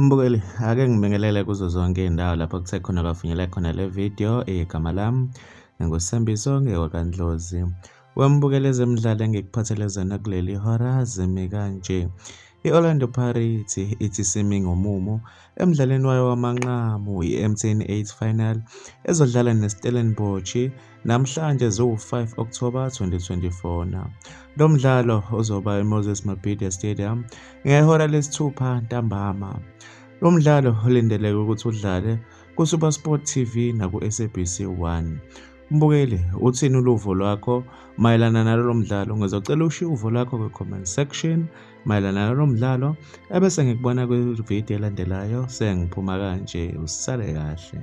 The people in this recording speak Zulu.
Mbukeli, ake ngibingelele kuzo zonke iy'ndawo lapho kuthe khona kwafinyelela khona le video. Igama lami nginguSembiso ngewakaNdlozi. Wembukeli, ezemidlalo engikuphathele zona kuleli hora zimi kanje. I-Orlando Pirates ithi simi ngomumo emdlalweni wayo wamanqamu i-MTN 8 Final ezodlala neStellenbosch namhlanje ziwu-5 October 2024. Lo mdlalo uzoba eMoses Mabhida Stadium ngehora lesithupha ntambama. Lo mdlalo ulindeleke ukuthi udlale kuSuperSport TV naku-SABC 1. Mbukeli, uthini uluvo lwakho mayelana nalolo mdlalo? Ngizocela ushiye uvo lwakho kwi-comment section mayelana nalo mdlalo, ebese ngikubona kwividiyo elandelayo. Sengiphuma kanje, usale kahle.